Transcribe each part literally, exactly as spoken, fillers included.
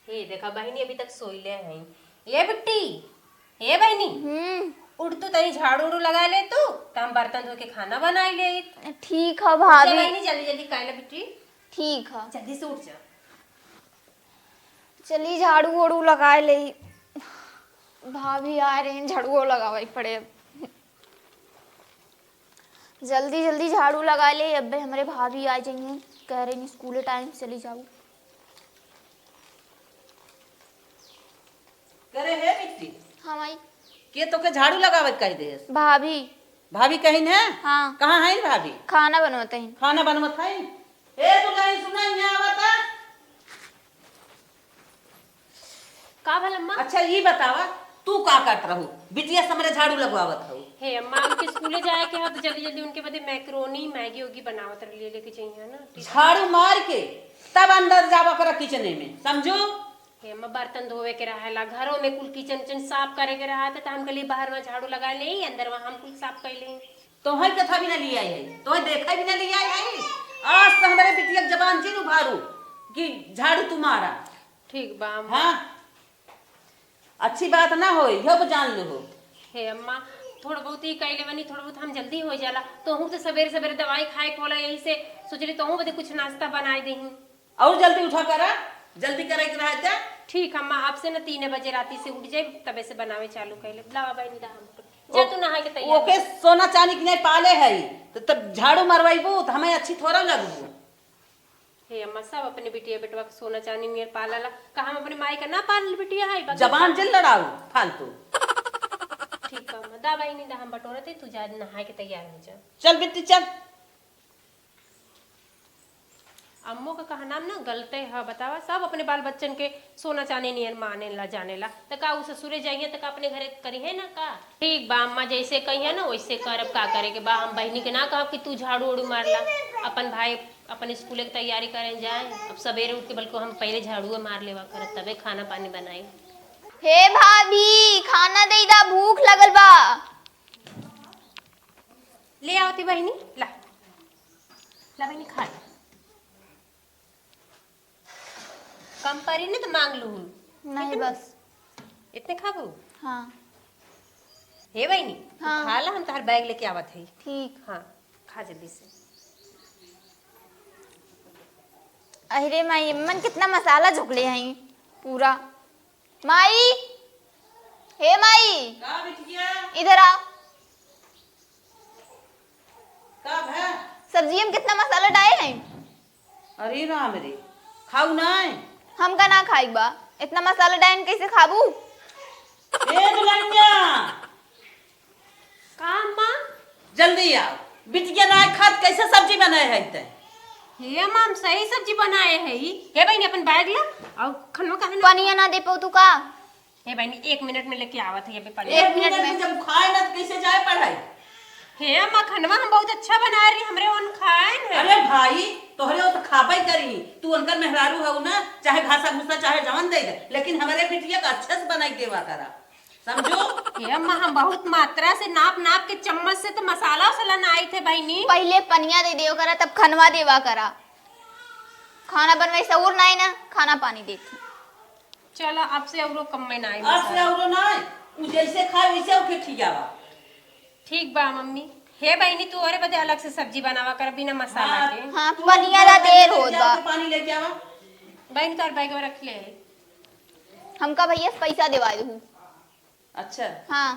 हे देखा बहिनी, अभी तक सोइले हैं। ए बिट्टी, ए बहिनी, हम्म। उठ तू, तनी झाड़ू उड़ू लगा ले तू, त हम बर्तन धो के खाना बनाई ले। ठीक है उठ जा भाभी। बहिनी, जल्दी जल्दी काहे ला बिट्टी? ठीक है। जल्दी से उठ जा। चली झाड़ू ओड़ू लगाए ले। भाभी आ रही हैं, झाड़ू लगावे पड़े अब। जल्दी जल्दी झाड़ू लगा ले, अबे हमरे भाभी आ जाइए, कह रही स्कूल टाइम चली जाऊ। करे हे बिट्टी? हाँ माई। के तोके झाड़ू लगावे कह दे? भाभी। भाभी कहिन है? हाँ। कहाँ है भाभी? खाना बनवत है। खाना बनवत है? ए दुल्हन सुना, यहाँ आवता। का भल अम्मा? अच्छा, ई बतावा, तू का करत रहू? बिटिया से हमरे झाड़ू लगवावत हऊ। हे अम्मा, उनके स्कूले जाए के ह, तो जल्दी जल्दी उनके बदे मैक्रोनी, मैगी ओगी बनावत रहली, लेके जइहे ना। झाड़ू मार के तब अंदर जावा करा किचने में, समझो? हे अम्मा, बर्तन धोवे के रहेला, घरों में कुल किचन उचन साफ करे के रहत है, तो हम कहली बाहर में झाड़ू लगा ले, अंदर वहाँ हम कुल साफ कर ले। तोहर कथा भी ना लिया है, तोहर देखा भी ना लिया है। आज तो हमरे बिटिया के जबान जिन उभारू कि झाड़ू तू मारा। ठीक बा अम्मा। हाँ, अच्छी बात ना हो, इहो को जान लो हो। हे अम्मा, थोड़ा बहुत ही कैले बनी, थोड़ा बहुत हम जल्दी हो जाला। तोहू तो सवेरे सवेरे दवाई खाए के होला, यही से सोचली तोहू बदे कुछ नाश्ता बनाए देही। और जल्दी उठा करा, जल्दी करे के रहे ते। ठीक अम्मा, आपसे ना तीन बजे राती से उठ जाए, तबे से बनावे चालू कैले। लावा बहिनी, दा हम जा, तू नहा के तैयार ओके हो। सोना चांदी के नहीं पाले है, तो तब झाड़ू मरवाइबू तो हमें अच्छी थोड़ा लगबू। हे अम्मा, सब अपने बिटिया बेटवा के सोना चांदी नियर पाला ला। का हम अपने माई का ना पाल बिटिया है? बाकी जबान जिन लड़ाऊ फालतू। ठीक है अम्मा, दा बहिनी, दा हम बटोरत है, तू जा नहा के तैयार हो जा। चल बिट्टी चल। अम्मो का कहनाम ना गलते ह, बतावा, सब अपने बाल बच्चन के सोना चांदी नियर माने ला, जाने ला। त का उ ससुरे जाइए त का अपने घरे करिहे ना का? ठीक बा अम्मा, जैसे कहिए ना वैसे करब, का करे के बा। हम बहिनी के ना कहब कि तू झाड़ू उड़ू मार ला, अपन भाई अपन स्कूले के तैयारी करे जाए। अब सवेरे उठ के बल्कि हम पहले झाड़ुए मार लेवा करब, तबे खाना पानी बनाई। हे भाभी, खाना दे दा, भूख लगल बा। ले आवती बहिनी, ला। ला बहिनी, खा ले। कम परी न तो मांग लूँ। नहीं, इतने? बस। इतने खाबू? हाँ। हे बहिनी, तू हाँ। खा ला, हम तोहार बैग लेके आवत हई। ठीक। हाँ, खा जल्दी से। अरे माई, अम्मन कितना मसाला झोंकले हई पूरा। माई, हे माई, का बिटिया? इधर आ। का भा? सब्जी में कितना मसाला डाले हैं? अरे राम रे, खाऊ नाय? हमका ना खाई बा, इतना मसाला डाइन कैसे खाबू? ए दुल्हनिया! का अम्मा? जल्दी आओ, बिटिया नाय खात, कैसे सब्जी बनाए है ते? हे अम्मा, हम सही सब्जी बनाए है। हे बहिनी, अपन बैग ला, और खनवा काहे ना पनिया ना दे पाऊ तू का? हे बहिनी, एक मिनट में लेके आवत है, अबे पनिया। एक मिनट में जब खाए ना तो कैसे जाए पढ़ाई? हे अम्मा, खनवा हम बहुत अच्छा बना रही, हमरे ओन खाए न। अरे भाई, तोहरे वो तो खाबे करी, तू उनकर मेहरारू हऊ ना, चाहे घासा भूसा चाहे जवन दे दे, लेकिन हमरे बिटिया का अच्छे से बनाई देवा करा, समझो? हे अम्मा, हम बहुत मात्रा से नाप नाप के चम्मच से तो मसाला उसला ना आई थे बहिनी। पहिले पनिया दे देव करा, तब खनवा देवा करा। खाना बनवाई सहूर नाई ना, खाना पानी देती। चला, अब से औरो कम में ना आई अब से मसाला। औरो ना आई, उ जैसे खाए वैसे ओके खियावा। ठीक बा मम्मी। हे बहिनी, तू औरे बदे अलग से सब्जी बनावा कर बिना मसाला हाँ, के। हाँ, तू पनिया ला देर होत बा। पानी लेके आवा। बहिन, तोर बैगवा रख ले। हमका भैया से पैसा देवा दू। अच्छा। हाँ।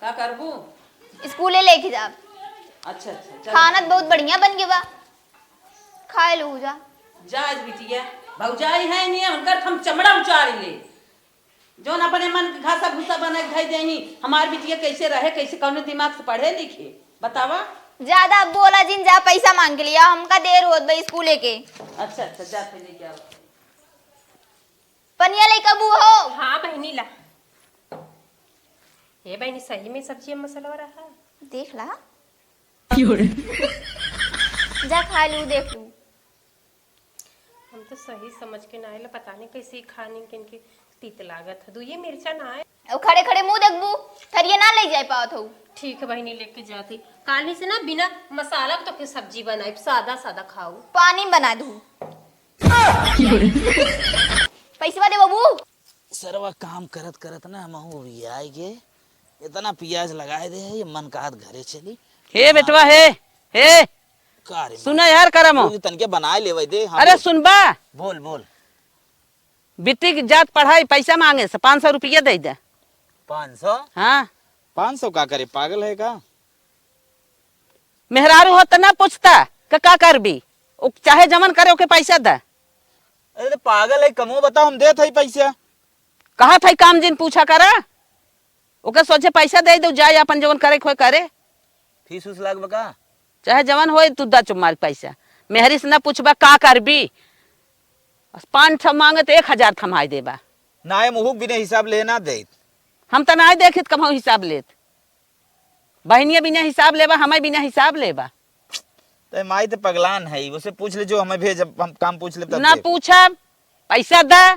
का करबू? स्कूले लेके जाब। अच्छा, अच्छा, चल। खाना तो बहुत बढ़िया बन गया बा, खाए लो जा। जा आज बिटिया, भौजाई है नहीं, उनकर हम चमड़ा उचार ले। जौन अपने मन के घासा भूसा बना के खाई देही, हमार बिटिया कैसे रहे, कैसे कौने दिमाग से पढ़े लिखे, बतावा। ज्यादा बोला जिन, जा पैसा मांग के लिया, हमका देर होत बा स्कूले के। अच्छा, अच्छा, जा फिर लेके आओ। पनिया लइका बू हो। हाँ बहिनी ला। हे बहिनी, सही में सब्जी में मसलवा रहा? देख ला। जा खा लू, देख लू। हम तो सही समझ के ना आइला, पता नहीं कैसे खानी किनके तीत लागत है। दुइये मिर्चा ना आए। अब खड़े खड़े मुंह देखबू, थरिया ना ले जाए पावत हो। ठीक है बहिनी, लेके जाती। काल्हि से ना बिना मसाला के तो फिर सब्जी बनाई, सादा सादा खाऊ। पानी बना दू। पैसवा दे बाबू। सरवा काम करत करत ना हमहू उबियाए गे। इतना पियाज लगाए दे है, ये मन कहत घरे चली। हे बेटवा, हे, हे। का रे सुना माई? यार, करमो। तू तनके बनाए लेवे दे, हाँ, अरे बोल। सुनबा? बोल, बोल। बिटिक जात पढ़ाई, पैसा माँगे से पाँच सौ रुपया दे दे। पाँच सौ? हाँ। पाँच सौ का करे, पागल है का? मेहरारू हो त ना पूछता कि का करबी, उ चाहे जवन करे ओके पैसा दे। अरे तो पागल है, कमो बताओ, हम देत है पैसा। कहा था काम जिन पूछा करा, ओके सोचे पैसा दे दो, जाए अपन जवन करे खोए करे। फीस उस लाग बका? चाहे जवन होए, तू दा चुप मार पैसा। मेहरी से ना पूछबा का करबी, पाँच सौ माँगे तो एक हजार थमाई देबा। ना, ये मुहुक बिना हिसाब लेना दे। हम त ना देखित कभौ हिसाब लेत। बहिनिया बिना हिसाब लेबा, हमें बिना हिसाब लेबा। ते माई ते पगलान है, उसे पूछ ले, जो हमें भेज, हम काम पूछ ले तब ना दे। पूछब, पैसा दा,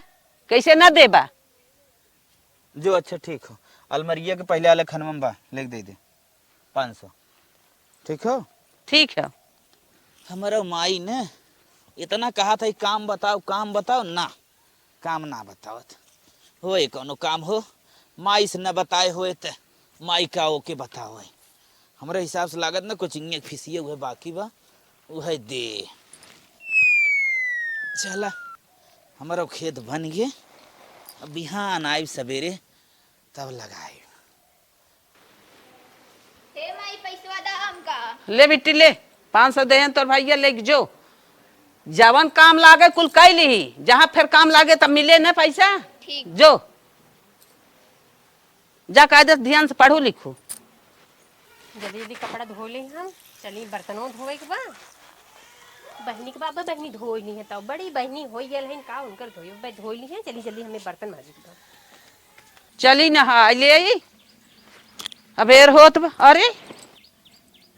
कैसे ना देबा? जो अच्छा ठीक हो, अलमरिया के पहले वाले खनवा में बा, लेके दे दे पाँच सौ। ठीक हो? ठीक है। हमारा माई ने इतना कहा था, "काम बताओ, काम बताओ", ना, काम ना बतावत। होए कौनो काम हो, माई से न बताए होए त माई का ओके बताओ है। हमरा हिसाब से लागत न कोचिंगे फीसिए उहे बाकी बा, उहे दे। चला, हमारा खेत बन गए, अब बिहान आइब सबेरे, तब लगाइब। हे माई, पैसवा दा हमका। ले बिट्टी ले, पाँच सौ देहन तोर भैया, लेके जो। जवन काम लागे कुल कई लिही, जहाँ फिर काम लागे तब मिले न पैसा। ठीक। जो। जा कायदे से ध्यान से पढ़ू लिखू। जल्दी जल्दी कपड़ा धो ले हम, चली बर्तनों धोए के बा। बहिनी के बाबा बहिनी धोई ली है, तब बड़ी बहिनी होई गेल है का, उनकर धोई बे धोई ली है, चली जल्दी हमें बर्तन माजे के बा। चली नहा ले आई। अबेर होत बा। अरे,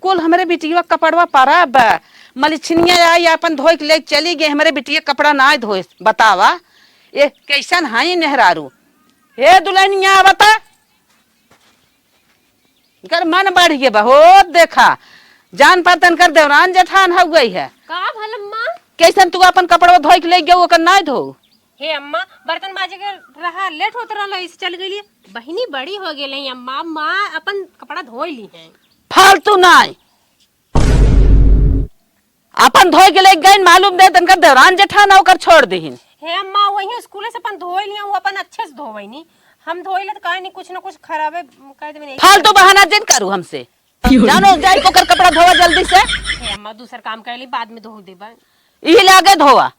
कुल हमरे बिटिया कपड़वा परा बा। मलिछिनिया आई, आपन धोई के लेके चली गई, हमरे बिटिया कपड़ा नाय धोए। बतावा, ये कैसन हाई नेहरारू। हे दुल्हनिया, आवता। इनकर मन बढ़ गया बा, हो देखा, जान पाता इनकर देवरान जेठान हो गई है। का भलम्मा? कैसन तू आपन कपड़वा धोई के लेके गयो, ओकर नाय धो? हे अम्मा, बर्तन माजे के रहा, लेट होत रहल, इस चल गइली। बहिनी बड़ी हो गेल है अम्मा, माँ अपन कपड़ा धोई ली है। फालतू नाय, अपन धोई के लेके गइन, मालूम दे तनका देवरान जेठान ओकर छोड़ दिहिन। हे अम्मा, वही स्कूल से अपन धोई लिया, वो अपन अच्छे से धोवैनी। हम धोई ले तो काहे नहीं, कुछ ना कुछ खराबे कर देबे नहीं। फालतू बहाना जिन करू हमसे। जानो, जाई ओकर कपड़ा धोवा जल्दी से। हे अम्मा, दूसर काम कर ली, बाद में धो देबा। इही लागे धोवा।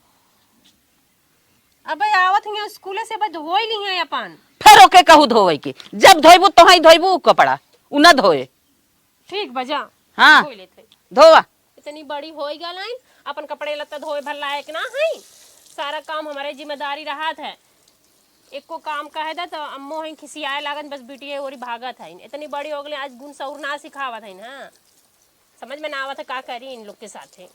अबे आवत हियाँ स्कूले से, बस धोई ली है अपन। फिर ओके कहू धोवे की, जब धोइबू तोहई धोइबू उ कपड़ा, उ ना धोए। ठीक बा, जा। हाँ। धोई लेत है। धोवा। इतनी बड़ी होई गल हईन, अपन कपड़े लत्ता धोए भर लायक ना हईन। सारा काम हमारे जिम्मेदारी रहत है। एको काम कहे दा तो अम्मो हईन खिसियाए लागत, बस बिटिया ओरी भागत हईन। इतनी बड़ी हो गई, आज गुण सौर ना सिखावत हईन। हाँ, समझ में ना आवत है का करी इन लोग के साथे।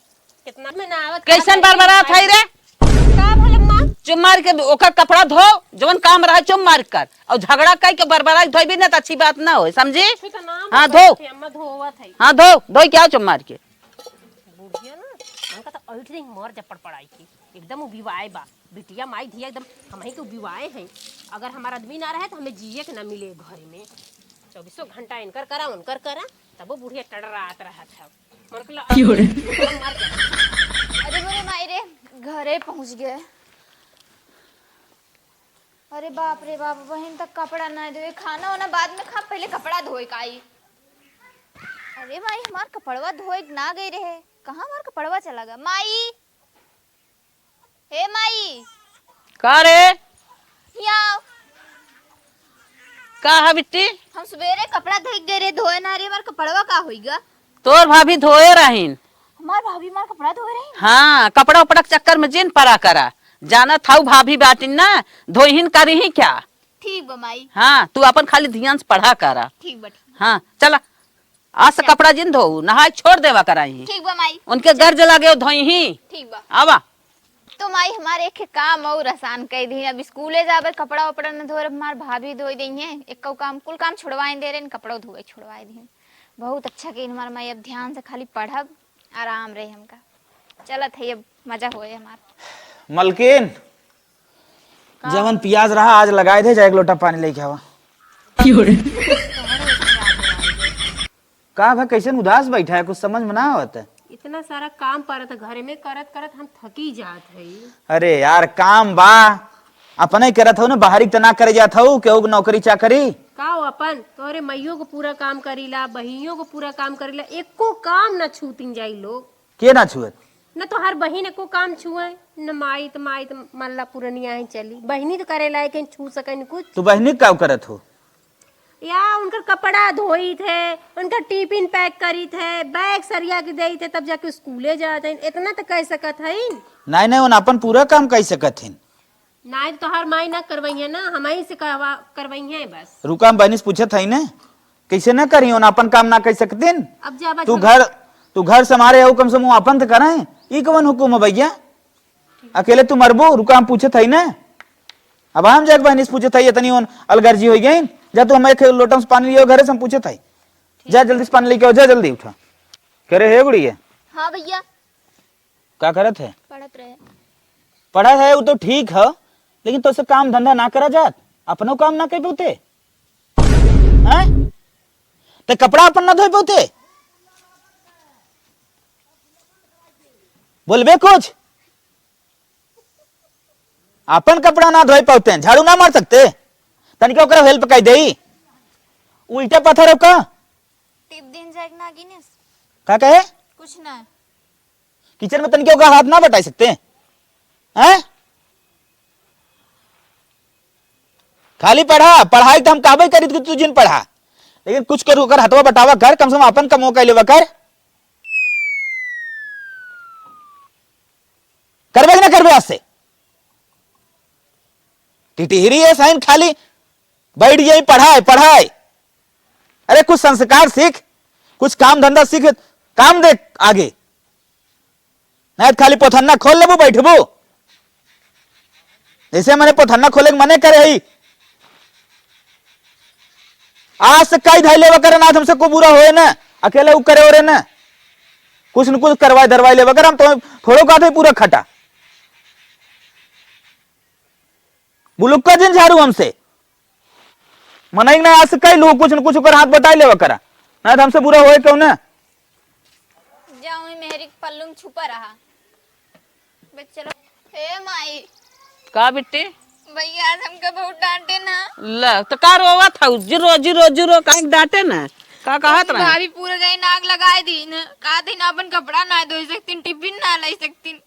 कितना में ना आवत, का कैसन करी? बरबरात है रे? का भल अम्मा? चुप मार के ओकर कपड़ा धो, जवन काम रहा चुप मार कर, और झगड़ा कई के बरबराई धोइबी ना तो अच्छी बात ना होए, समझी? कुछ तो नाम हाँ, होता धो। है, अम्मा धोवत है। हाँ, धो, धोई के आओ चुप मार के। बुढ़िया ना, हमका तो ऐठ नहीं मर जा पड़पड़ाई की, एकदम उबिवाए बा। बिटिया माई धिया एकदम हमही के उबिवाए हैं। अगर हमार आदमी ना रहे तो हमें जिए के ना मिले घर में। चौबीसों घंटा इनकर करा, उनकर करा, तबो बुढ़िया टड़रात रहत है। मर के ला-, क्यों रे? मर के। अरे मोरे माई रे, घरे पहुँच गए। अरे बाप रे बाप, बहिन तक कपड़ा ना धोए, खाना वाना बाद में खा, पहले कपड़ा धोए का आई। अरे माई, हमार कपड़वा धोए ना गई रहे, कहाँ हमार कपड़वा चला गया? माई, हे माई। का रे? हियाँ आओ। का है बिट्टी? हम सुबेरे कपड़ा धोए गए रे, धोए ना रे, हमार कपड़वा का होइगा? तोर भाभी धोए रहीन। हमार भाभी हमार कपड़ा धोए रहीन? हाँ, कपड़ा उपड़ा के चक्कर में जिन परा करा। जानत हऊ भाभी बाटिन ना, धोइहिन करिही क्या? ठीक बा माई। हाँ, तू अपन खाली ध्यान से पढ़ा करा। ठीक बा, ठीक बा। हाँ, चला। आज से चल। कपड़ा जिन धोऊ, नहाए छोड़ देवा कराई। ठीक बा माई। उनके चल। गर्ज लागे धोइही। ठीक बा। आवा। तो माई हमारे एक काम और आसान कई दी, अब स्कूले जाबे कपड़ा उपड़ा न धोए, हमार भाभी धोई देई है, एक काम, कुल काम छुड़वाई दे रहे, कपड़ा धोए छुड़वाई दी। बहुत अच्छा कही हमार माई, अब ध्यान से खाली पढ़ब, आराम रहे हमका। चलत है, अब मजा होए हमार। मलकिन, जवन पियाज रहा, आज लगाए दे, जा एक लोटा पानी लेके आवा। का भा, कैसन उदास बैठा है, कुछ समझ में ना आवत है। इतना सारा काम परत है घरे में, करत करत हम थकी जात हई। अरे यार, काम बा, अपने करत हऊ ना, बाहरी त ना करे जात हऊ, केहू के नौकरी चाकरी। का हो अपन, तोहरे माइयो को पूरा काम करीला, बहिनियों को पूरा काम करीला, एको काम ना छूतिन जाई लोग। के ना छुअत? न तोहार बहिन एको काम छुए, न माई त, माई त मल्ला पुरनिया ही चली। बहिनी त करे लायक है, छू सके न कुछ। तू बहिनी का करत हो? या उनकर कपड़ा धोइत है, उनकर टिफिन पैक करीत है, बैग सरिया के देइत है, तब जाके स्कूले जात है। इतना त कह सकत है। नहीं, नहीं, उन अपन पूरा काम कह सकत है। नाहीं त तोहार माई ना करवइहे ना, हमही से करवा-, करवइहे बस। रुका, हम बहिनी से पूछत हई ने, कैसे ना करी, उन अपन काम ना कर सकतीन? अब जा बस तू हम घर, तू घर संभारे हो, कम से कम अपन त करें। ई कवन हुकुम है भैया? अकेले तू मरबू? रुका, हम पूछत हई ने। अब हम जाके बहिनी से पूछत हई, इतनी उन अलगर्जी हो गई। जा तू हम एक लोटा से पानी लियो घरे से, हम पूछत हई। जा जल्दी से पानी लेके आओ, जा जल्दी उठा। करे हे गुड़िया? हाँ भैया। का करत है? पढ़त रहे। पढ़त है, वो तो ठीक है, लेकिन तोसे काम धंधा ना करा जात, अपनो काम ना कर पाते हैं? ते कपड़ा अपन ना धोए पाते? बोलबे कुछ, अपन कपड़ा ना धोए पाते हैं, झाड़ू ना मार सकते? तनिका ओकरा हेल्प कर देई, उल्टा पत्थर हो का? टिप दिन जाए ना गिनेस। का कहे? कुछ ना। किचन में तनिके ओकर हाथ ना बटाई सकते हैं? खाली पढ़ा, पढ़ाई त हम कहबे करी कि तू जिन पढ़ा, लेकिन कुछ कर ओकर हथवा बटावा कर, कम से कम अपन कमवा कर लेवा कर। करबे कि ना करबे आज से? टिटिहरी है साइन, खाली बैठ जाई, पढ़ाए, पढ़ाए। अरे कुछ संस्कार सीख, कुछ काम धंधा सीख, काम देख आगे। नहीं त खाली पोथन्ना खोल लेबू, बैठबू। जैसे मने पोथन्ना खोले के मने करे ही। आज से कई धाई लेवा करे ना, हमसे को बुरा होए ना, अकेले उ करे ओरे ना, कुछ न कुछ करवाए धरवाए लेवा कर, हम तो थोड़ो कहते पूरा खटा। बुलुक्का जिन झाड़ू हमसे। मनई ना आज से कई लू, कुछ न कुछ ओकर हाथ बटाई लेवा करा, ना त हमसे बुरा होए क्यों ना। जा वहीं मेहरी के पल्लू में छुपा रहा। बस चलो। हे माई। का बिट्टी? भैया आज हमका बहुत डांटे ना। ल, त का रोवत हऊ? जिरो, जिरो, जिरो, काहे के डांटे ना? का कहत रहे? भाभी पूरे गई नाक लगाए दीन। कहा दिन अपन कपड़ा ना धोई सकतीन, टिफिन ना लाई सकतीन।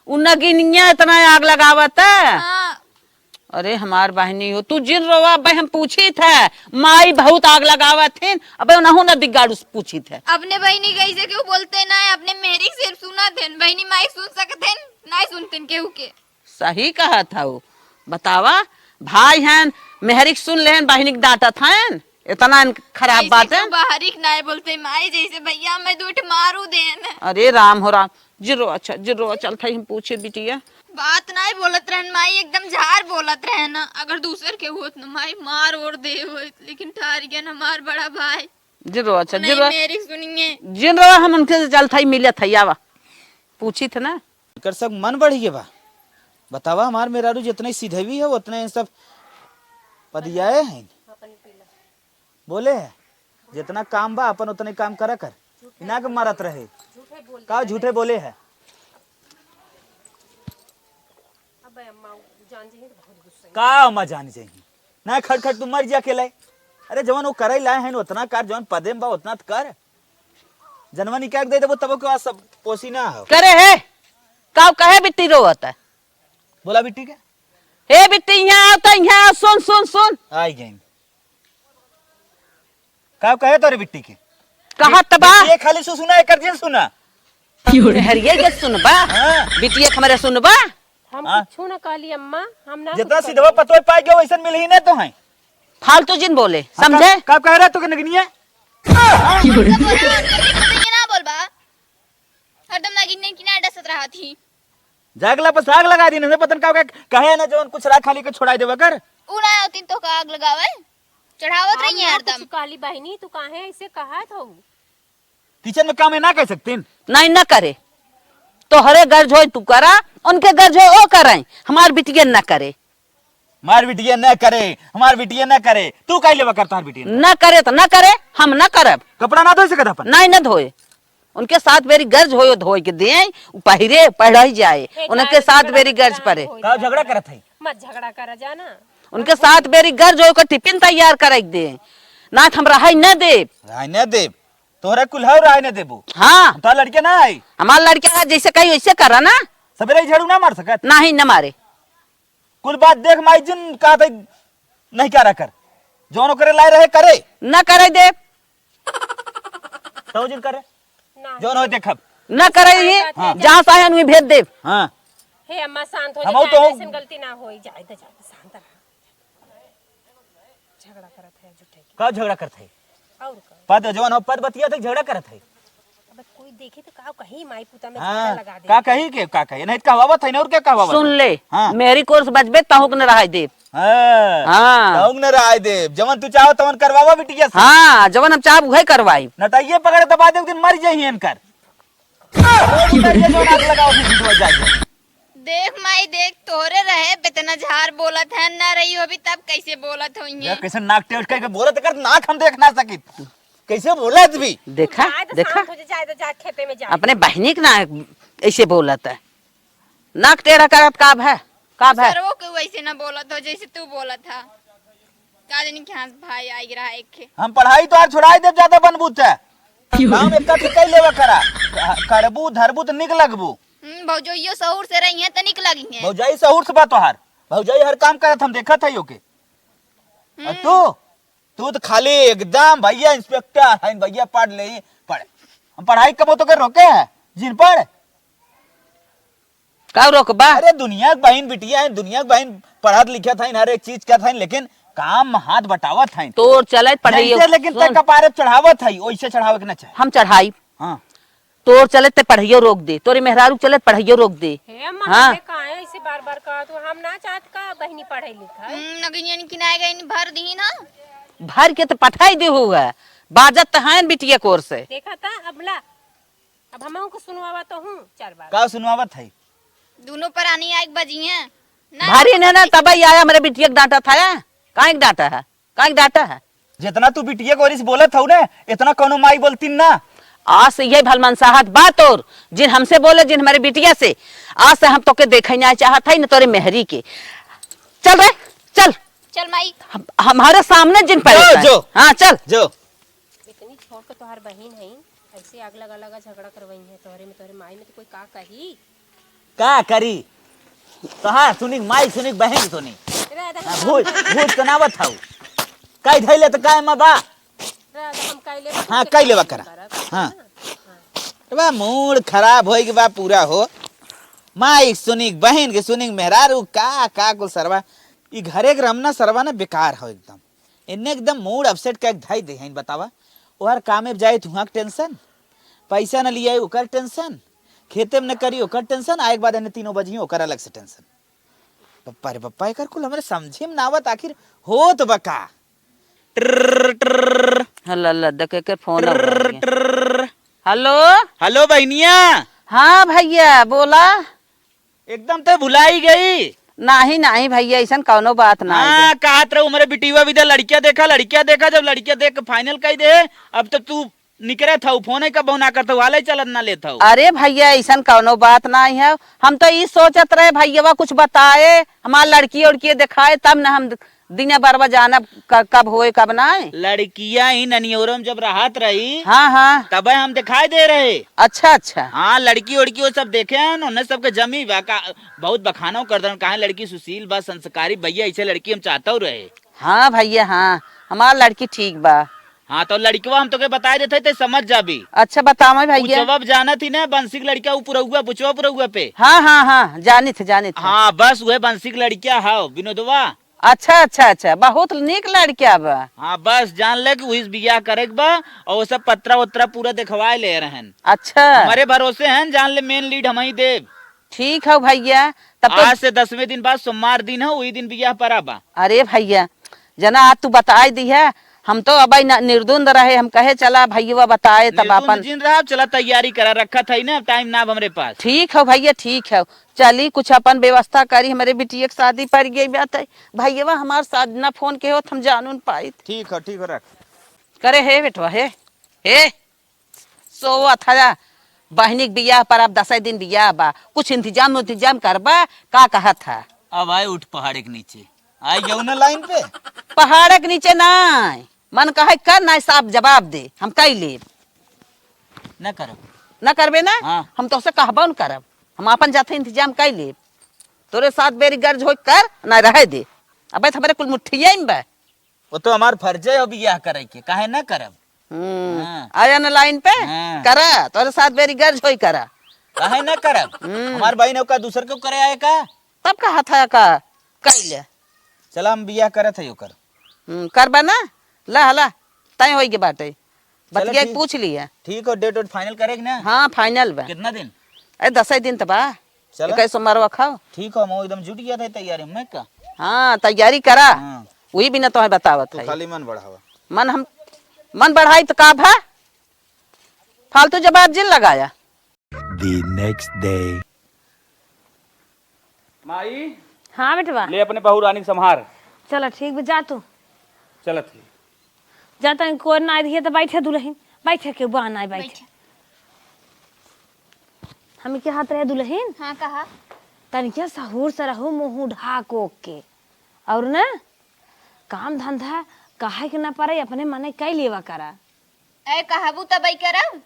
उ नगिनिया इतना आग लगावत है। हाँ। अरे हमार बहिनी हो, तू जिन रोवा, अबे हम पूछित है, माई बहुत आग लगावत हिन, अबे उनहु न दिग्गाड़ू से पूछित है। अपने बहिनी कैसे क्यों बोलते ना है, अपने मेहरी के सिर्फ सुनत हैं, बहिनी माई सुन सकत हैं, ना सुनते केहू के। सही कहत हऊ, बतावा, भाई हैं, मेहरी के सुन लेहन, बहिनी के डांटत हैं, इतना खराब बात है। बाहरी के ना बोलते माई, जैसे भैया मैं दो ठे मारू देन। अरे राम हो राम, जिरो अच्छा, जिरो चल था हम पूछे बिटिया। बात नाहीं बोलत रहन माई, एकदम झार बोलत रहन। अगर दूसर के होत न माई मार ओर दे होत, लेकिन ठार गया न हमार बड़ा भाई। जिरो अच्छा, नहीं जिरो। मेरी सुनिए। जिन रहा हम उनके से चल था मिले था आवा। पूछी थे ना। एकर सब मन बढ़ गया बा। बतावा हमार मेहरारू जितने सीधेवी है उतने इन सब पदियाए हैं। बोले है, जितना काम बा अपन उतने काम करा कर, ना के मारत रहे। का झूठे बोले है? अबे अम्मा जान जाइए तो बहुत गुस्सा। का अम्मा जान जाइए? ना खट खट तू मर जा के लाए। अरे जवन वो करे लाए हैं उतना कर, जवन पदे में बा उतना त कर। जनवा निकाल दे देबो तब के बाद सब पोसी ना हो। करे है? का कहे बिट्टी रोवत है? बोला बिट्टी के? हे बिट्टी यहाँ आओ तो यहाँ आओ, सुन सुन सुन। आई गई। का कहे तोरे बिट्टी के? कहा त बा? बिट्टी खाली सु सुना, एकर जिन सुना। हरिये के सुनबा? हाँ। बिटिया के हमरे सुनबा? हम हाँ। कुछ ना कहली अम्मा, हम ना जितना कुछ सीधवा कहली। पतोय पाए गयो वैसन मिलही ना तो है। फालतू जिन बोले, हाँ, समझे? का, का कह रहा तू के नगनिया? ये ना बोलबा। हरदम नगिन के किनारे डसत रहा थी। जागला पर साग लगा दी ना, पतन का कहे ना जवन कुछ रहा खाली के छोड़ाई देवा कर। उ ना होतीन तो का आग लगावे? चढ़ावत रही है हरदम। कुछ कहली बहिनी, तू काहे ऐसे कहत हऊ? किचन में काम है ना कर सकतीन? नहीं, ना करे। तोहरे गर्ज होय तू करा, उनके गर्ज होय ओ करे। हमार बिटिया ना करे। हमार बिटिया न करे, हमार बिटिया न करे। तू काहे लेवा करत हमार बिटिया न करे? न करे त न करे, हम न करब। कपड़ा ना धोए सकत अपन? नहीं, न धोए। उनके सात बेरी गर्ज होयो धोए के दें, उ पहिरे, पढ़ाई जाए। हे उनके सात बेरी गर्ज परे। का झगड़ा करत है? मत झगड़ा करा जाना। उनके सात बेरी गर्ज होयो के टिफिन तैयार करे के दें। ना त हम रहाई न देब। रहाई न देब। तोहरा कुल हौ रहाई न देबू। हाँ। हम तोहार लड़के ना आई। हमार लड़के आ जैसे कही वैसे करा ना। सबेरे ही झाड़ू ना मार सकत? नहीं, न मारे। कुल बात देख माई जिन कहत है, नहीं क्या रहा कर। जौन ओकरे लाए रहे करे। न करे देब। तौ जिन करे। ना। जौन हो देखब। न करे ही। हाँ। जहाँ साहन हुई भेज देब। हाँ। हे अम्मा शांत हो जा, हम तो ऐसन गलती ना होई, जाए दे, जाए दे, शांत रहा। झगड़ा करत है झूठे के। का झगड़ा करत है? और का? पद जवन हो, पद बतिया तक झगड़ा करत है। अब कोई देखी तो का कही, माई पुता में हाँ, झगड़ा लगा दे। का कही के, का कही? नहीं तो कहवावत है ना, और क्या कहवावत सुन है? ले, हाँ। मेरी कोर्स बजबे, तहुक न रहाई देब। हाँ। हाँ। तहुक न रहाई देब। जवन तू चाहो, तवन करवावा बिटिया से। हाँ, जवन हम चाहब, उहे करवाई। नटाइए पकड़े दबा दे, एक दिन मर जाइए इनकर। और उधर ये जो नाक लगाओ, फिर झूठ बज जाएगा। देख माई देख, तोहरे रहे बेतना झार बोलत है, ना रही हो भी तब कैसे बोलत होइहे? यार, कैसे नाक टेढ़ करके बोलत, अगर नाक हम देख ना सकित, कैसे बोलत भी? देखा, जाए तो देखा? शांत हो जा, जाए तो जा खेते में जा। अपने बहिनी के ना ऐसे बोलत है, नाक टेढ़ा करत का है, का है? सरवो के वैसे ना बोलत हो जैसे तू बोलत है। का जानी कहाँ से भाई आई रहा एक खे। हम पढ़ाई तो आज छुड़ाई देब, ज्यादा बनबू ते। काम एक कथी कई लेवा करा। करबू, धरबू त निक लगबू। हम्म, भौजइयो सहूर से रही है त निक लगी है। भौजाई सहूर से बा तोहार। भौजाई हर काम करत हम देखत है ओके। और हम्म। तू, तू तो खाली एकदम भैया इंस्पेक्टर है, भैया पढ़ ले, पढ़। हम पढ़ाई कबो तो के रोके है, जिन पढ़। का रोकबा? अरे दुनिया के बहिन बिटिया है, दुनिया के बहिन पढ़त लिखत है, हर एक चीज करत है, लेकिन काम हाथ बटावत है। तोर चलत पढ़ाई जैसे, लेकिन सुन। तय कपारे चढ़ावत है, वैसे चढ़ावे के ना चाहे। हम चढ़ाई। हाँ। तोर चलत ते पढ़ाइयो रोक दे, तोरे मेहरारू चलत पढ़ाइयो रोक दे। हे अम्मा, हाँ। हमें काहे ऐसे बार-बार कहत हो? हम ना चाहत का बहिनी पढ़े लिखे। हम्म, नगिनियन किनाए गई भर दी ना। भर के तो पठाई दे होगा, बाजत तो हैं बिटिया कोर से। देखा था अबला, अब हम उनको सुनवावा तो हूँ चार बार। का सुनवावत है? दोनों परानी आइक बजी हैं। ना भारी ना, ना, तब ही आया हमरे बिटिया के डांटा था, काहे के डांटा है? काहे डांटा है? जितना तू बिटिया के ओरी से बोलत हऊ ना, इतना कौनो माई बोलतीन ना। आज से यही भलमनसाहत बात और जिन हमसे बोले, जिन हमारे बिटिया से, आज से हम तोके देखे ना चाहत है, न तोरे मेहरी के। चल रे, चल। चल माई। हम, हमारे सामने जिन पड़े जो, हैं। जो। हाँ, चल। जो। इतनी छोट के तोहार बहिन है, ऐसे अगला गला का झगड़ा करवाई है तोहरे में, तोहरे माई में तो कोई का कही? का करी? तोहार सुनिक माई सुनिक बहिन सुनी। राधा हाँ, हम भूत, भूत तो नावत हऊ। काई धैले तो काय मा बा? राधा हम काई लेबा हाँ, करब, काई लेबा करब। करा। हाँ। हाँ। बा मूड खराब होई के बा पूरा हो। माई सुनिक बहिन के सुनिक मेहरारू का, का कुल सरवा। ई घरे के रमना सरवा ना बेकार हो एकदम। इन्ने एकदम मूड अपसेट कइके धइ दे हैं, बतावा। ओहर कामे जाई त हुआं के टेंशन, पैसा न लियाई ओकर टेंशन, खेते में न करी ओकर टेंशन, आए के बाद एने तीनों बजी ओकर अलग से टेंशन। पप्पा रे पप्पा, एकर कुल हमरे समझे में ना आवत, आखिर होत बा का? ट्रर, ट्रर। हल्ला, हल्ला, देख, एकर फोन आवा है। ट्रर। हेलो? हेलो बहिनिया। हाँ भैया, बोला। एकदम ते भुलाई गई। नाही, नाही भैया, अइसन कौनो बात नाही हाँ, है। कहत रहू हमरे बिटिया विदा लड़किया देखा, लड़किया देखा, जब लड़किया देख के फाइनल कई दे, अब तो तू निकरत हऊ, फोन ही कबहू ना करत हऊ, हाले चलत ना लेत हऊ। अरे भैया, अइसन कौनो बात नाही है। हम तो ई सोचत रहे भैयावा कुछ बताए, हमार लड़की उड़की देखाए, तब न हम दिने बरवा जानब क-, कब होए, कब नाही। लड़किया ही ननियोरम जब रहत रही, हाँ, हाँ। तबे हम देखाई दे रहे। अच्छा, अच्छा। हाँ, लड़की उड़की वो सब देखे हैं, उन्हें सबके जमी बा का, बहुत बखानो कर दन, काहे लड़की सुशील बा, संस्कारी, भैया ऐसे लड़की हम चाहतौ रहे। हाँ भैया, हाँ, हमार लड़की ठीक बा। हाँ, तो लड़कवा हम तोके बताए देते, ते समझ जाबी। अच्छा, बतावे भैया। बुचवा जानत ही ना, बंसी के लड़का, उ पुरौआ, बुचवा पुरौआ पे। हाँ, हाँ, हाँ, जानित, जानित। हाँ, बस उहे बंसी के लड़का हौ, विनोदवा। अच्छा, अच्छा, अच्छा, बहुत नीक लड़का बा। हाँ, बस जान ले कि उही से बियाह करे के बा, और वो सब पत्रा वत्रा पूरा देखवाए ले रहन। अच्छा। हमारे भरोसे हैं, जान ले मेन लीड हम ही देब। ठीक हौ भैया, तब तो आज से दसवें दिन बाद सोमवार दिन हौ, उही दिन बियाह परा बा। अरे भैया, जना आज तू बताई दिहे, हम तो अबई न-, निर्दुंद रहे, हम कहे चला भइयवा बताए तब निर्दुंद अपन जिन रहा, चला तैयारी करा, रखत है ना, टाइम ना अब हमरे पास। ठीक है भइया, ठीक है, चली कुछ अपन व्यवस्था करी, हमरे बिटिया के शादी पड़ गई बात है। भइयवा हमार शादी ना फोन के होत, हम जानून पाइत। ठीक है, ठीक है, रख। करे हे बेटवा, हे, हे, सोवत हया, बहिनी के बियाह पर अब दसै दिन बियाह बा, कुछ इंतजाम उंतजाम करबा, का कहत है? अब आए उठ पहाड़े के नीचे, आई जाऊ ना लाइन पे। पहाड़े के नीचे नाय, मन कहे कर, नाय साफ जवाब दे, हम कई लेब। ना करब। ना करबे ना? हाँ। हम तोसे कहबो न करब, हम आपन जाते इंतजाम कई लेब। तोरे साथ बेरी गर्ज होई कर, ना रहे दे। अबे तो हमरे कुल मुट्ठिया में बा। वो तो हमार फर्ज है अब बियाह करे के, काहे ना करब? हम्म, हाँ। आया ना लाइन पे? हाँ। करा, तोरे साथ बेरी गर्ज होई करा। काहे ना करब? हम्म। हमार बहिन ओका दूसर के करे आए का? तब का हाथ आया का? कइले। चला हम बियाह करत है ओकर। हम्म, करबा ना? ला, ला, तय होई के बाटे। चला बतिया के ठीक। पूछ लिया। ठीक हो, डेट वेट फाइनल करे के ना? हाँ, फाइनल बा। कितना दिन? ए, दसै दिन त बा। चला। इक्कीस सोमवार खाओ। ठीक हो, हम एकदम जुट गया था तैयारी में का। हाँ, तैयारी करा। हाँ। वही बिना तोहे बतावत तू है। खाली मन बढ़ावा। मन हम, मन बढ़ाई तो का भा? फालतू जवाब जिन लगाया। The next day। माई, हाँ बेटवा। ले अपने बहू रानी के संभार। चला ठीक बा, जा तू। चलत ही। जा तनी कोई ना रहिए तो बैठे दुलहिन, बैठे के बा ना बैठे। बैठे। हम के हाथ रहे दुलहिन? हाँ, कहा। तनिके सहूर से रहू, मुँह ढाक ओक के। और ना, काम धंधा कहे के ना पड़े, अपने मने कई लेवा करा। ए, कहबू तबई करब।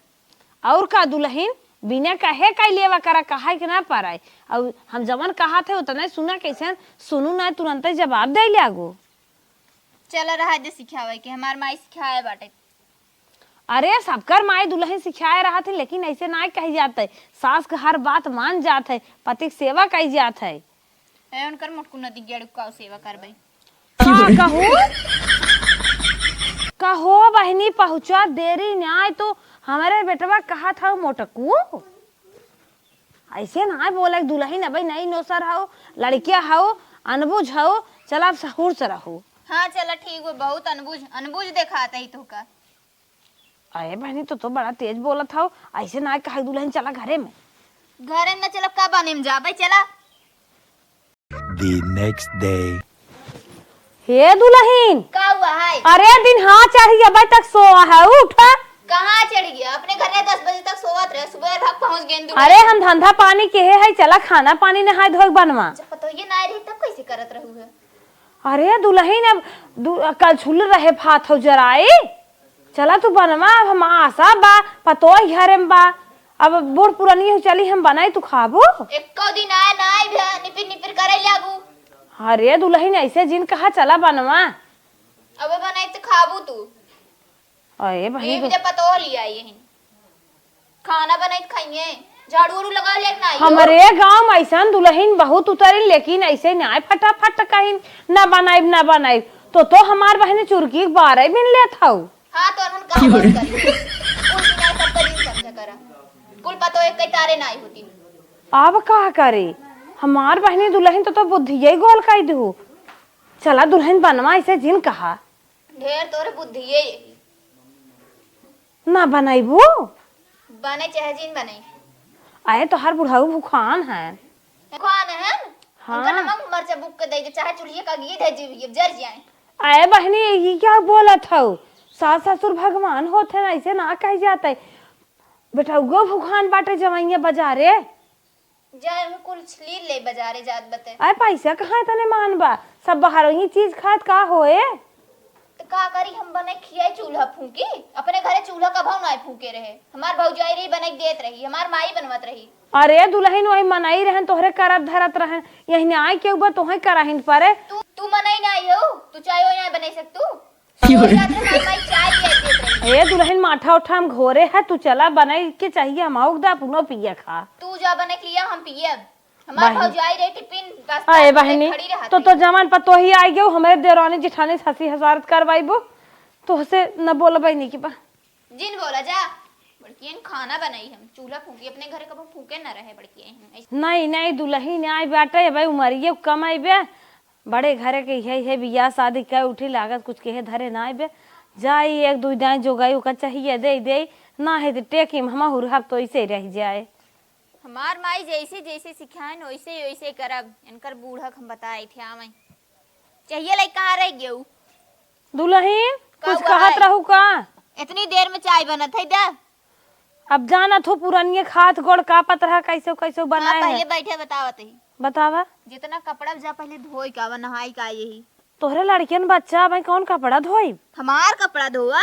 और का दुलहिन, बिना कहे कई लेवा करा, कहे के ना पड़े। और हम जवन कहत है, उतने सुना, कैसे सुनू ना, तुरंते जवाब दे लागू। चला, रहा दे सिखावे के, हमार माई सिखाए बाटे। अरे, सबकर माई दुलहिन सिखाए रहत है, लेकिन ऐसे ना कही जात है। सास के हर बात मान जात है, पति के सेवा कही जात है। ए, उनकर मोटकू नदी गेड़ू का सेवा करबे। का कहू? कहो बहिनी, पहुँचा देरी नाय तो हमरे बेटवा कहत हौ मोटकू। ऐसे नाय बोले, दुलहिन अबे नई नोसर हौ, लड़किया हौ, अनबुझ हौ, चला अब सहूर से रहू। हाँ, चला ठीक बा, बहुत अनबुझ, अनबुझ देखात है तोहका। अरे बहिनी, तो, तो बड़ा तेज बोलत हौ, ऐसे ना कहे दुलहिन, चला घरे में। घरे में ना चलब, का बने में जाबे, चला। The next day। हे दुलहिन। का हुआ है? अरे दिन हाँ चढ़ी, अबे तक सोवा है, उठ। कहाँ चढ़ गया? अपने घर में दस बजे तक सोवत रहे, सुबह भाग पहुँच गए दुलहिन। अरे हम धंधा पानी के है, चला खाना पानी नहाए धोए बनवा। जब पतोहिए ना रही तब कैसे करत रहू है? अरे दुलहिन, अब दु-, कलछुल रहे भात हौ जराई। चला तू बनवा, अब हम आशा बा, पतोह घरे में बा। अब बूढ़ पुरनिया हौ, चली हम बनाई, तू खाबू? एको दिन आए ना आई भी, निपिर निपिर करे लागू। अरे दुलहिन, ऐसे जिन कहा, चला बनवा। अब बनाई तो खाबू तू। अरे बहिनी, ई दे पतोह लिया यही। खाना बनाई त खाइए, झाड़ू उड़ू लगा ले ना आइयो। हमरे गाँव में ऐसन दुलहिन बहुत उतरिन, लेकिन ऐसे नाय फटाफट कहिन, "ना बनाइब, ना बनाइब।" तो, तो हमार बहिनी चुरकी के बारे बिन लेत हौ। हाँ, तो अनहन का बोल करी? कुल दुनिया सबका दिन समझा करा। कुल पतोह एक कई तारे नाय होती। अब का करे? हमार बहिनी दुलहिन तो, तो बुद्धिये गोल कई दू। चला दुलहिन बनवा, ऐसे जिन कहा। ढेर तोरे बुद्धिये यही। ना बनैबू? बने चाहे जिन बने। अरे तोहार बुढ़ऊ भुखान है। भुखान है? हाँ। उनका नमक मरचा बुक के दे दे, चाहे चूल्हे का घी दे दे, ये जर जाए। अरे बहनी, ये क्या बोलत हऊ? सास ससुर भगवान होत है, ऐसे ना कह जाते। बेटउगो भुखान बाटे, जवैया बाजारे। जाए, उहे कुल छील ले बाजारे जात बते। अरे पैसा कहाँ तने मान बा? सब बाहर ही चीज खात का होए? त का करी, हम बने खियाई चूल्हा फूकी? अपने घरे चूल्हा कभौ ना फूके रहे। हमार भौजाई रही, बने देत रही, हमार माई बनवत रही। अरे दुलहिन, वही मनई रहन, तोहरे करत धरत रहन, यही ने आए के ऊपर तोहे कराहिन परे। तू, तू मनई ना आई हो, तू चाय वाय ना बना सकतू। ए दुलहिन, माठा उठा हम घोरे है, तू चला बनाई के चाहिए, हम आउक दा अपनो पिए खा। तू जा बने के लिया, हम पियब। हमार बहिनी। भौजाई रे टिफिन बस्ता अरे बने बहिनी, खड़ी रहत तो, तो है। जवान पतोही आई गयो, हमरे देवरानी जेठानी से हंसी हजारत करवाइबो, तोहसे न बोलबै नहीं कि बा। जिन बोला जा, बड़कियन खाना बनाई हम, चूल्हा फूकी, अपने घरे कबो फूके न रहे बड़कियन। नहीं, नहीं, दुलहिन आई बाटे, भाई उमरिये कम आइबे, बड़े घरे के इहे, इहे बियाह शादी कै उठी लागत, कुछ केहे धरे ना आइबे। जाई एक दुइ दाई जोगाई ओका चाहिए दे दे, ना है तो टेकिम हम हुरहब तो ऐसे रह जाए। हमार माई जैसे जैसे सिखाइन वैसे वैसे करब, इनकर बूढ़क हम बताए थे आवई। चाहिए लाई कहाँ रह गयू? दुलहिन, का कुछ हुआ कहत है? रहू का? इतनी देर में चाय बनत है दा। अब जानत हो पुरनिये खात गोड़ कापत रहा, कैसे कैसे हाँ, बनाए पहले है। बैठे बतावत ही। बतावा। जितना कपड़ा जा पहले धोई का, नहाई का यही। तोहरे लड़कियन बच्चा, मैं कौन कपड़ा धोई? हमार कपड़ा धोआ।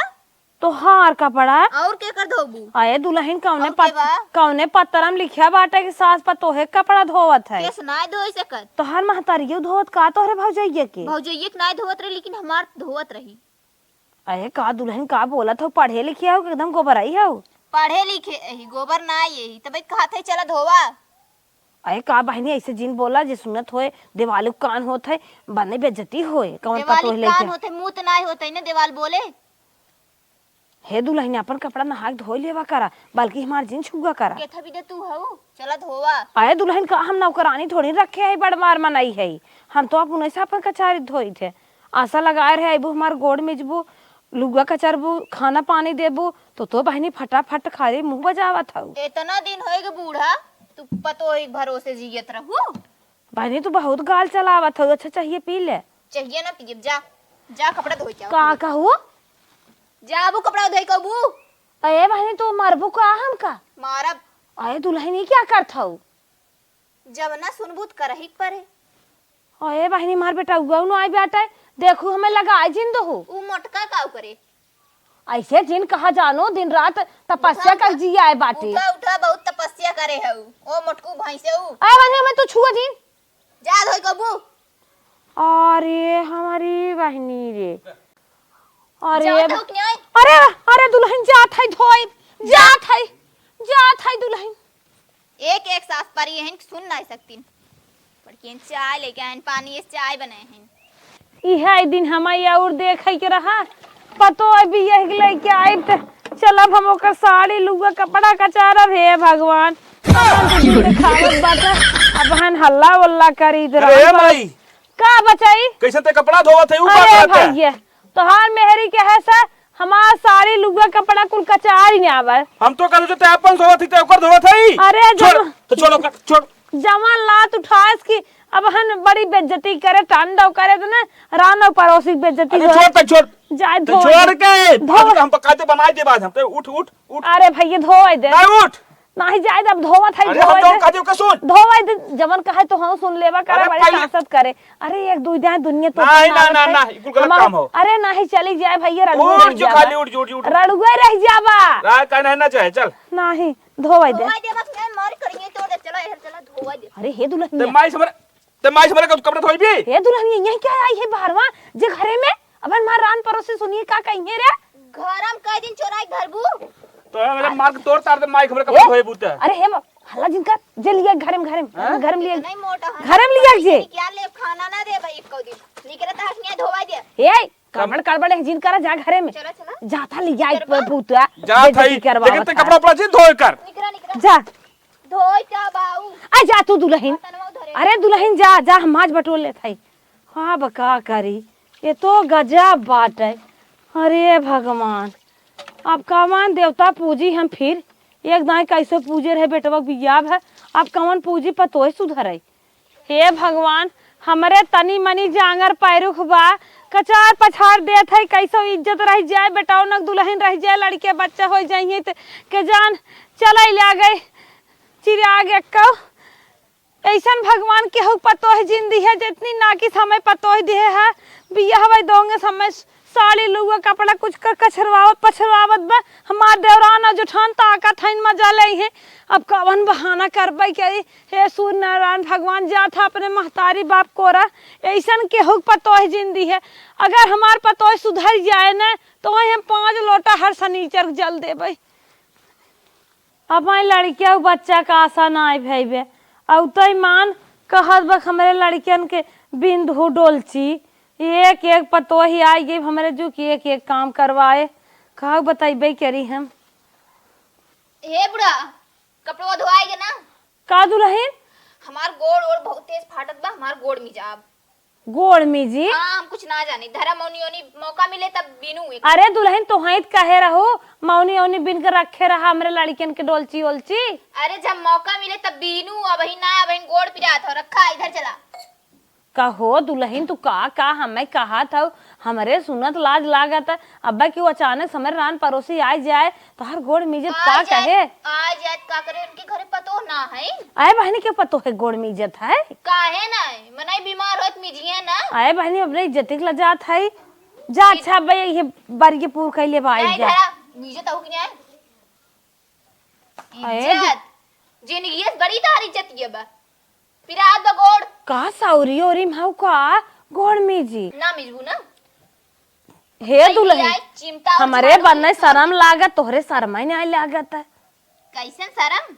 तोहार कपड़ा? और के कर धोबू? अये दुलहिन, कौने और पत-, के बा? कौने पत्तरम लिखा बाटे कि सास पतोहे के कपड़ा धोवत है? केस ना धोई सकत। तोहार महतारियो धोवत का तोहरे भौजैया के? भौजैया के ना धोवत रही, लेकिन हमार धोवत रही। अरे का दुलहिन का बोलत हो, पढ़े लिखे हो कि एकदम गोबराई हो? पढ़े लिखे ही, गोबर ना यही, तब कहत है चला धोवा। अरे का बहिनी ऐसे जिन बोला जे सुनत होए, देवालू कान होत है, बने बेइज्जती होए, कौन देवाली पतोह लेके? कान होत है, मुंह तो ना होत है ना देवाल बोले। हे दुलहिन अपन कपड़ा नहा के धोई लेवा करा, बल्कि हमार जिन छुआ करा। केथा भी दे तू हऊ, चला धोवा। अरे दुलहिन का हम नौकरानी थोड़ी रखे है, बड़ मार मनई है, हम तो अपन ऐसे अपन कचारी धोई थे। आशा लगाए रहे, अइबू हमार गोड़ मिजबू, लुगा कचरबू, खाना पानी देबू, तो, तो बहिनी फटाफट खाली मुंह बजावत हऊ। इतना दिन होए गे बूढ़ा, तू पतोही के भरोसे जियत रहू? बहिनी, तू बहुत गाल चलावत हऊ। अच्छा, चाहिए पी ले। चाहिए ना पियब, जा, जा कपड़ा धोई के आवा। का कहू? जाबू कपड़ा धोई के आबू। अरे बहिनी, तू मरबू का हमका? मारब। अरे दुलहिन, ई क्या करत हऊ? जब ना सुनबू त करही के परे। अरे बहिनी, मार बेटा उगऊ नु आई बाटे, देखू हमें लगाए जिन दहू। ऊ मोटका काऊ करे? ऐसे जिन कहा जानो, दिन रात तपस्या उठा, कर उठा। जिया है बाटी। उठा, उठा, बहुत तपस्या करे है ऊ। ओ मोटकू भैंसे ऊ। अरे बहिनी, हमें तू छुआ जिन। जा धोई कबू। अरे हमारी बहिनी रे। अरे जात बा-, हो कि नहीं? अरे, अरे दुलहिन जात है धोई, जात है, जात है दुलहिन। एक एक सास परी हइन, सुन नाहीं सकतीन। बड़कियन चाय लेके आइन, पानी से चाय बनाए हइन। इहे दिन हमाई और देखे के रहा, पतोह बियाह के लेके आइब त चलब हम ओकर साड़ी लुगा कपड़ा कचारब। हे भगवान, अपन तो दिन देखावत बाटे, अब हन हल्ला उल्ला करी इधर। अरे ए माई, का बचाई? कैसे ते कपड़ा धोवत है, ऊ अरे बात करत है? भैया, तोहार मेहरी के है से हमार साड़ी लुगा कपड़ा कुल कचारी ने आवे। हम तो कहलू जो ते अपन धोवत ही, ते ओकर धोवत है। अरे छोड़, जब तो छोड़ ओकर, छोड़। जवान लात उठाएस की अब हन बड़ी बेइज्जती करे, टांडव करे, तो ना रान और पड़ोसी की बेइज्जती अरे होए। छोड़, ते छोड़। जाए ते धो छोड़ दे। के, धो। आज हम पकाते बनाए दे बाद हम, ते उठ, उठ, उठ। अरे भैया धोए दे। नहीं उठ। नाहीं जाए दे, अब धोवत है, अरे, हम धोवत जौन है। कहते ओके सुन। धोवत है, जवन कहे तो हम सुन लेवा करे, अरे, बड़े पहले ताकत करे। अरे, एक दुइ जाए दुनिया तो नाहीं, ना, ना, ना, ना, ई कुल गलत हमार काम हो। अरे, नाहीं, चली जाए भैया, रड़ुए उठ रह जो, जाबा। खाली उठ जो, उठ जो, उठ। रड़ुए रह जाबा। ना, कहना है ना चाहे, चल। नाहीं, धोवत है। धोवत है, बस मैं मार करिए, तोड़ दे, चला, इधर चला, धोवत है। अरे, हे दुल्हन ते माई से हमरे, ते माई से हमरे का कपड़ा धोइबी? हे दुल्हन, ये यहीं क्या आई है बाहरवा? जे घरे में अपन मार रान परोसी सुनिए का कहिए रे? घर हम कई दिन चोराई धरबू। तो हम अगर मार के तोड़ तार दे माई हमरे कपड़ा ए, धोए बूते। अरे हे म-, हल्ला जिन कर, जे लिया घरे में, घरे में, हाँ? घरे में लिया। इतना ही मोटा है। घरे में लिया जे। क्या ले खाना ना दे भाई एको दिन। निकले तो हट नहीं धोवा दे। ए, कड़बड़, कड़बड़ है जिन करा जा घरे में। चला, चला। जाता लिया एक बूता। जा बेइज्जती थाई, करवावत लेकिन ते है। कपड़ा उपड़ा जिन धोए कर। निकरा, निकरा। जा। धोई का बाऊ। आ जा तू दुल्हन। बर्तनवा धरे। अरे दुल्हन जा, जा हम माज बटोर लेत हई। अब का करी, ये तो गजब बाटे। अरे भगवान, अब कवन देवता पूजी हम फिर? एक दाई कैसे पूजे रहे बेटवा के बियाह है, अब कवन पूजी पतोह सुधरे? हे भगवान, हमरे तनी मनी जांगर पैरुख बा, कचार पछार देत है, कैसो इज्जत रह जाए, बेटौनक दुल्हन रह जाए, लड़के बच्चा हो जाइए त के जान चले लागे, चिराग एक्को। ऐसन भगवान केहू पतोह जिन दिहे, जितनी नाकिस हमें पतोह दिहे है, बियाह वही दोंगे समय साड़ी लुआ कपड़ा कुछ कर कछरवावत पछरवावत बा। हमार देवरान और जुठान ताकत हइन मजा ले हैं। अब कवन बहाना करबे करी? हे सूर्य नारायण भगवान, जात है अपने महतारी बाप कोरा, ऐसन केहू के पतोह जिन दिहे। अगर हमार पतोह सुधर जाए न, तो वहीं हम पाँच लोटा हर शनिचर के जल देबे। अब आई लड़किया के बच्चा का आशा ना आई भइबे। अब तो ईमान कहत बा हमरे लड़कियन के बिंदु डोलची, एक एक पतोही आई गई हमरे जू की एक एक काम करवाए। का बताइबे करी हम। हे बुढ़ा, कपड़वा धोआई गे ना? का दुल्हन? हमार गोड़ ओड़ बहुत तेज फाटत बा, हमार गोड़ मिजाब। गोड़ मीजी। हाँ, हम कुछ ना जानी। धरा मौनी ओनी मौका मिले तब बीनू एक। अरे दुलहिन, तोहई त कहे रहू, मौनी ओनी बीन के रखे रहा हमरे लड़िकन के डोलची ओलची। अरे जब मौका मिले तब बीनू, अबहिन ना, अबहिन गोड़ पिरात हो रखा, इधर चला। कहो दुलहिन, तू का का हमें कहत हऊ, हमरे सुनत लाज लागत है। अब्बा कि उ अचानक से हमरे रान परोसी आइ जाए, तोहार गोड़ मीजत का कहे? आइ जात का करे, उनके घरे पतोह ना है। आए बहिनी के पतोह है गोड़ मीजत है? काहे ना है? मनई बीमार होत मीजिए ना। आए बहिनी अपने इज्जत के लजात है। जा अच्छा अब्बा ये बारी के पूर कैले बा, आइ जा। मीजत हो कि नहीं? आए इज्जत। जिंदगी से बड़ी तार इज्जत ये बा। पिरात बा गोड़। का सौरी ओरी में हऊ का गोड़ मीजी? ना मीजबू ना। हे दुलहिन, हमरे बनने सरम लागत, तोहरे सरम ही नाहीं लागत है। कैसन सरम?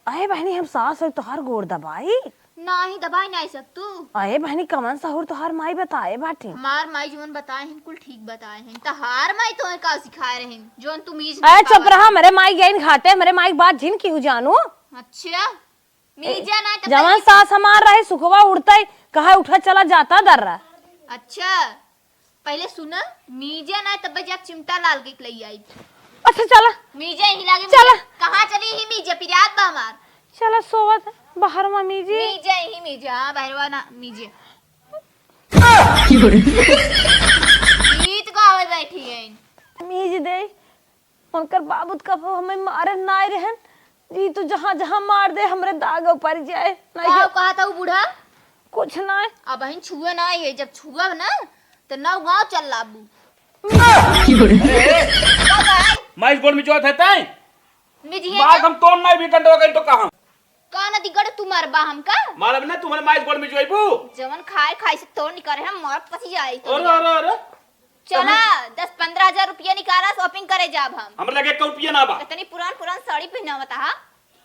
अहे बहिनी, हम सास होई तोहार गोड़ दबाई? नाही दबाई नाही सकतू। अहे बहिनी, कवन सहूर तोहार माई बताए बाटी? हमार माई जवन बताए हैं, कुल ठीक बताए हैं। तोहार माई तोहे का सिखाए रहे हैं, जवन तू मीज अरे चुप रहा, हमरे माई गईन घाटे, हमरे माई के बात झिन किहू जानू। अच्छा। मीजा ना तब जवन सास हमार रहे, सुखवा उड़तई, कहा उठा चला जाता दर्रा। अच्छा, पहिले सुना, मीजा ना तब जा चिमटा लाल के लई आई। अच्छा, चला। मीजा ही लागे, चला। कहाँ चली ही मीजा, पिरात बा हमार। चला, सोवत, बाहर मा मीजी। मीजा ही मीजा, हाँ, बहरवा ना मीजे। गीत गावे बैठी है। मीज दे। उनकर बाबू त कबो हमें मारे नाय रहन। जी तू जहाँ जहाँ मार दे हमरे दाग पर जाए। नहीं का हो। कहा था वो बूढ़ा? कुछ नाय। अबहिन छुए नाय है, जब छुआ ना तो नौ गाँव चल लाबू। माइस गोड़ में जोत है ताई? मिजिए मार ना। हम तोड़ नाय भी डंडवा गई तो कहाँ? का नदी गड़ तू मारबा हमका? मारब ना तुम्हारे माइस गोड़ में जोइबू। जवन खाए खाई से तोड़ निकाले हम मरत पसी जाए तो। अरे, अरे, अरे। चला, दस पन्द्रह हजार रुपया निकाला, shopping करे जाब हम। हमरे लगे एक रुपया ना बा। इतनी पुरान पुरान साड़ी पहनावत हा,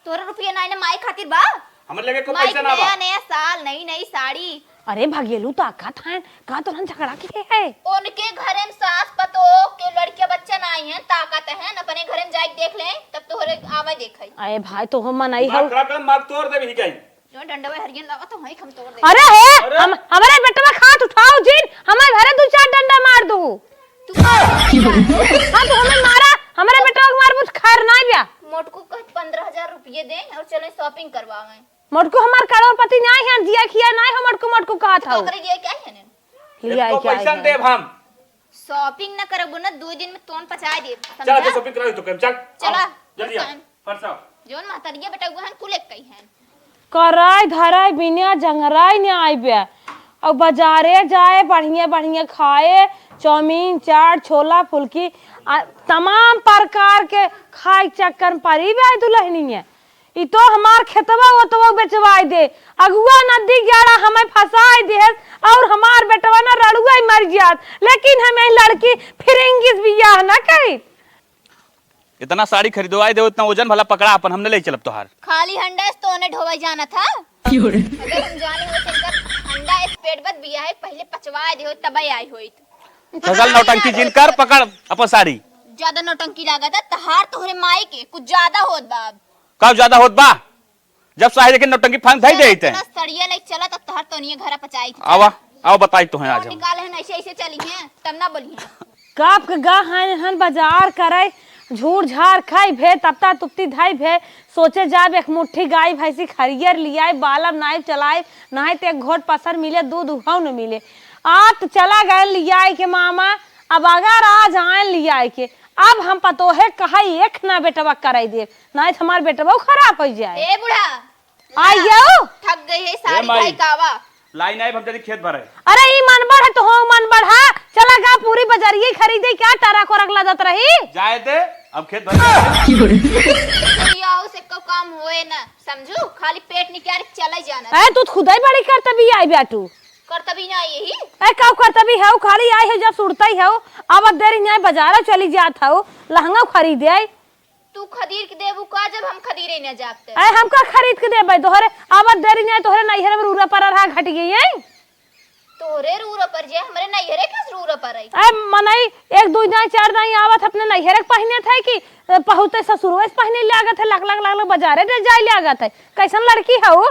तोहरे रुपया नाई ना माई खातिर बा। हमरे लगे को माई पैसा ना बा। नया नया साल, नई नई साड़ी। अरे भगेलू ताकत है, का तोहन झगड़ा किहे है? उनके घरे में सास पतोह के लड़के बच्चा नाई है, ताकत है, अपने घरे में जाके देख ले, तब तोहरे आवे देखे। अरे भाई, तोह मनई मार हो। खराब कर, मार तोड़ देबी ही कहीं। जो डंडवा हरियन लागत हो, वही हम तोड़ दे। अरे हे, अरे। हम, हमरे बेटवा खात उठाओ जिन, हमारे घरे दू चार डंडा मार दू। तू हाँ, तू हमें मारा, हमरे बेटवा के मारबू त खैर नाई ब्या। मोटकू कह पन्द्रह हजार रुपये दे और चले shopping करवावे। मोटकू हमार करोड़पति नाई है, जिया खिया नाई हो, मोटकू, मोटकू कहत हो। ओकरे लिए क्या है ने? लिया इसको क्या पैसा है? देब हम। Shopping ना करबू ना, दो दिन में तोन पचाए देब, चला, समझा? तो shopping कराई तो कम, चल। चला, आओ, जल्दी आओ, फरसाओ। फरसाओ। जौन महतरिया बेटा हुआ हन, कुल एक कही हन। कराई धराई बिना जंगराई ने आइबे। और बाजारे जाए, बढ़िया बढ़िया खाए, चाउमीन, चाट, छोला, फुल्की, आ, तमाम प्रकार के खाए चक्कर में पड़ी बे दुलहनिया। ई तो हमार खेतवा ओतवा बेचवाई दे, अगुआ नदी ग्याड़ा हमें फंसाई दे, और हमार बेटवा न रड़ुआ ही मर जात, लेकिन हमें लड़की फिरिंगी से बियाह न करी। इतना साड़ी खरीदवाई दे, इतना वजन भला पकड़ा अपन, हम न ले चलब तोहार। खाली हंडा से तो उन्हें ढोवे जाना था। क्यों रे? अगर हम जाने होते इनका हंडा से पेट बद बिया है, पहले पचवाए दे हो, तब आई होइत। फसल नौटंकी जिन कर, पकड़ अपन साड़ी। ज्यादा नौटंकी लागत है, तहार तोहरे माई के कुछ ज्यादा होत बा अब। का ज्यादा होत बा? जब साहे देखे नौटंकी फांग धई देते हैं। सड़िया लेके चला, तब तोहर तोनिया घरा पचाई थी। आवा, आवा बताई तो हैं आज हम। निकाले हैं, ऐसे, ऐसे चली हैं, तब ना बोली हैं। काप के गा हन, हन बाजार करे, झूर झार खाई भे, तपता तुपती धाई भे, सोचे जाब एक मुट्ठी गाय भैंसी खरियर लियाए, बालब नाइब चलाए, नाहीं ते एक घोट पसर मिले, दूध उहाऊ न मिले। आ त चला गए लियाए के मामा, अब अगर आ जाए लियाए के, अब हम पतोहे कहाई एक ना बेटवा कराई दे, नाहीं त हमार बेटवा खराब हो जाए। ए बूढ़ा, आइयो। थक गई है ए साड़ी माई। भाई कावा। लाई नाई, हम जल्दी खेत भरे। अरे ई मन बढ़ तो हो, मन बढ़ा। चला गा पूरी बजरिया खरीदे, क्या टरा को रख लदत रही? जाए दे, अब खेत भरे। आओ से को काम होए ना, समझू? खाली पेट निकाल के चला जाना। ए, तू खुदाई बड़ी करतबी आई बेटू। करतबी ना यही। ए, का करतबी है, खाली आई है जब सुरता ही है, अब देरी नहीं बाजार चली जात है, लहंगा खरीदे आई। तू खदीर के देबू का, जब हम खदीरे न जाब त? अरे हम का खरीद के देबै तोहरे? आवत देरी नहीं तोहरे नैहरे में रूरा परा रहा घट गई है। तोहरे रूरा पर जे हमरे नैहरे के रूरा पर आई। अरे मनई एक दो दाई चार दाई आवत अपने नैहरे के पहिने थे कि पहुते ससुरवे से पहिने लागत है, लक लक लक लक बाजारे दे जाए लागत है। कैसन लड़की है वो?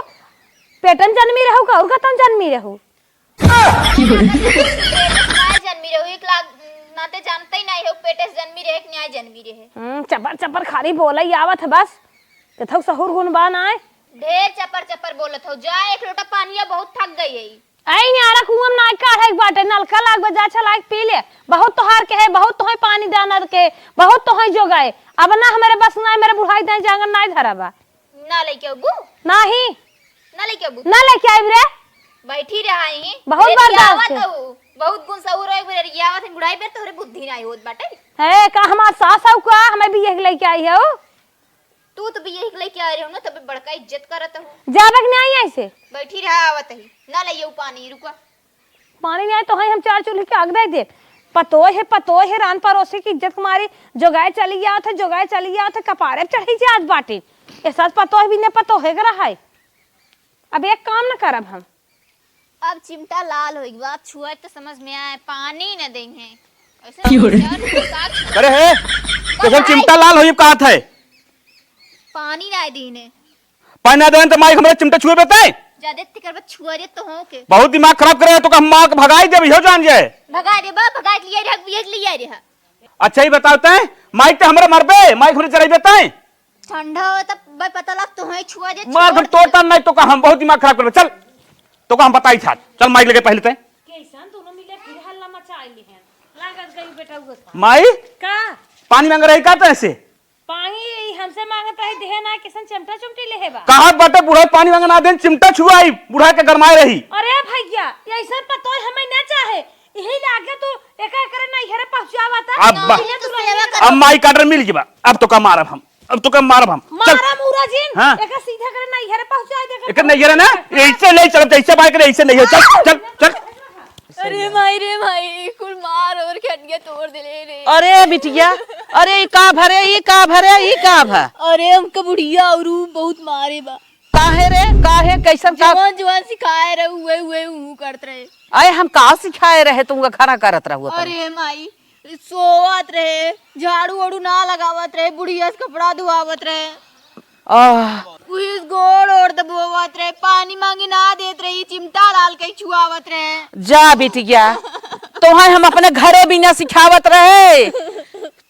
पेटन जन्मी रहू का और कतन जन्मी रहू? पेटे से नाय जन्मी रहे, एक लाख नाते जानते ही नाय हो, पेटे से जन्मी रहे कि नाय जन्मी रहे। हम्म, चपर चपर खाली बोलइ आवत है बस। केथऊ सहूर गुन बा नाय। ढेर चपर चपर बोलत हो, जा एक लोटा पानी या, बहुत थक गई है। आई न्यारा कुआं में नाय काढ़े के बाटे, नलका लाग बा, जा छलाक पी ले। बहुत तोहार के है, बहुत तोहे पानी दाना के, बहुत तोहे जोगाए। अब ना हमरे बस नाय, मेरे बुढ़ाई दाई जांगर नाय धरा बा। ना लेके अबू? नाही। ना लेके अबू? ना लेके आइब रे। बैठी रहा ही। बहुत बर्दाश्त है। बहुत गुन सहूर हो, एक बेर रियावत है, बुढ़ाई बेर तोहरे बुद्धि नाय होत बाटे। है का हमार सास हऊ का, हमें बियाह के लेके आई हऊ? तू तो बियाह के लेके आ रहे हो ना, तबे बड़का इज्जत करत हो। जाबे के नाय ऐसे। बैठी रहा, आवत ही। ना ले ये पानी, रुका। पानी नाय तो है, हम चार चूल्हे के आग दे दे। पतोह है, पतोह है, रान परोसे की इज्जत के मारी जोगाए चली आवत है, जोगाए चली आवत है, कपारे पे चढ़ी जात बाटी। ए सास पतोह भी ने पतोह है के रहा है। अब एक काम न करब हम। अब चिमटा लाल होई बा, अब छुआ तो समझ में आए, पानी न देंगे। ऐसे क्यों रे? यार, तो का छुआ? अरे हे, कैसन चिमटा लाल होई कहत है? पानी ना दीने। पानी ना देन तो माई हमरे चिमटा छुए बेते? ज्यादा तिकर बा छुआ रे तो हो के। बहुत दिमाग खराब करे, तो हम मार के भगाई देब, इहो जान जाए। भगा दे बा, भगा के लिया रे, ये लिया रे। अच्छा ही बताओ तैं, माई ते हमरे मरबे, माई हमरे चढ़ाई बेते? ठंडा हो तब भाई पता लग तो है छुआ जे मार छोड़ हम तोड़ता नहीं तो का हम बहुत दिमाग खराब करबे। चल, तो का हम बताई था। चल माइक लगे पहले तय। कैसन दोनों मिले फिर हल्ला मचाइली हैं। लागत गई बेटा उगत। माई? का? पानी मांग रही का तैसे? पानी ई हमसे मांगत रही देहे ना, कैसन चिमटा चिमटी लेहे बा। कहा बटे बुढ़ा पानी मांगे ना देन, चिमटा छुआई, बुढ़ा के गरमाए रही। अरे भैया, ऐसन पतोय हमें ना चाहे। यही लागे तू एका करे नैहरे पहुंचावा ता। अब ना, बा-, ये तो सेवा कर। अब माई का डर मिल गया। अब तो का मारब हम, अब तो का मारब हम। चल। मारा मुरा जिन, हाँ। एका सीधा करे नैहरे पहुंचा दे। एकर नैहरे ना, ऐसे ले चल, ऐसे बाइक रे, ऐसे नहीं है। चल, चल, चल। अरे माई रे माई, कुल मार और खटिया तोड़ देले रे। अरे बिटिया, अरे ई का भरे, ई का भरे, ई का भा? अरे हमका बुढ़िया और ऊ बहुत मारे बा। काहे रे, काहे, कैसन का? जवान जवान सिखाए रहे, उहे उहे ऊ करत रहे। अरे हम का सिखाए रहे, तुम खड़ा करत रहो अपन? अरे माई, सोवत रहे, झाड़ू ओड़ू ना लगावत रहे, बुढ़िया से कपड़ा धुआवत रहे। आह। उहिस गोड़ ओड़ दबोवत रहे, पानी मांगी ना देत रहे, चिमटा लाल कहीं छुआवत रहे। जा बिटिया, तोहे हम अपने घरे बिना सिखावत रहे,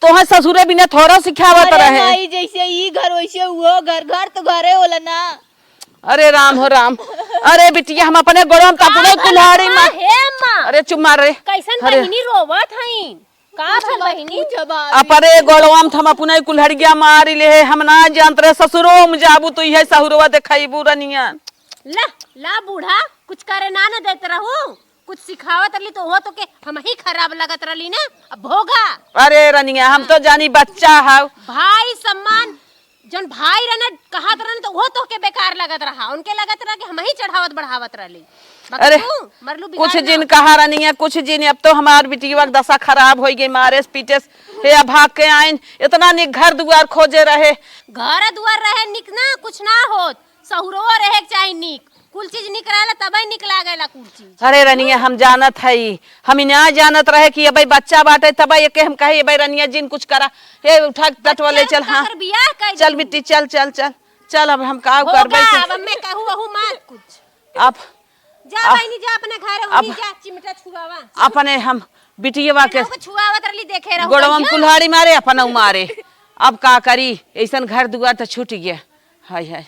तोहे ससुरे बिना थोड़ा सिखावत अरे रहे। माई, जैसे ई घर वैसे वो घर, घर तो घरे होला ना। अरे राम हो राम। अरे बिटिया, हम अपने गोड़वा में त अपने कुल्हाड़ी मार। हे माँ। अरे चुप मार रे। कैसन अरे। बहिनी रोवत हईन? का भल बहिनी? अपने गोड़वा में त हम अपने कुल्हड़िया मारी ले, हम ना जानत रहे ससुरो में जाबू तो इहे सहुरवा देखैबू रनिया। ला, ला बूढ़ा, कुछ करे ना न देत रहू, कुछ सिखावत रहली तो वो तो के हम ही खराब लगत रहली ना, अब भोगा। अरे रनिया, हम तो जानी बच्चा हव। भाई सम्मान जौन भाई रहने कहत रहने तो वो तोहके बेकार लगत रहा, उनके लगत रहा कि हम ही चढ़ावत बढ़ावत रहली। बाकी अरे, तू मरलू कुछ बिगाड़ ना। जिन कहा रनिया, कुछ जिन, अब तो हमार बिटिया के दशा खराब होइ गई, मारे से पीटे से। हे, अब भाग के आइन, इतना निक घर दुआर खोजे रहे। घर दुआर रहे निक ना, कुछ ना होत, सहुरवा रहे के चाही निक। कुल चीज निक रहेला, तबे निक लागेला कुल चीज। अरे रनिया, हम जानत हई, हम ई ना जानत रहे कि अबे बच्चा बाटे, तबे एके हम कहे, "अबे रनिया जिन कुछ करा, हे उठा के टटवा ले चल, हाँ। बियाह कर चल दू। बिट्टी, चल, चल, चल, चल, अब हम का होगा, करबे कि?" अब मैं कहूँ वहू मत कुछ। अब जा अब बहिनी, जा अपने घर, अब वहीं जा, चिमटा छुआवा। अपने हम बिटियवा के छुआवत रहली, देखे रहो गोड़वा में कहिया। कुल्हाड़ी मारे, अपनऊ मारे। अब का करी, ऐसन घर दुआर त छूट गया। हाय, हाय।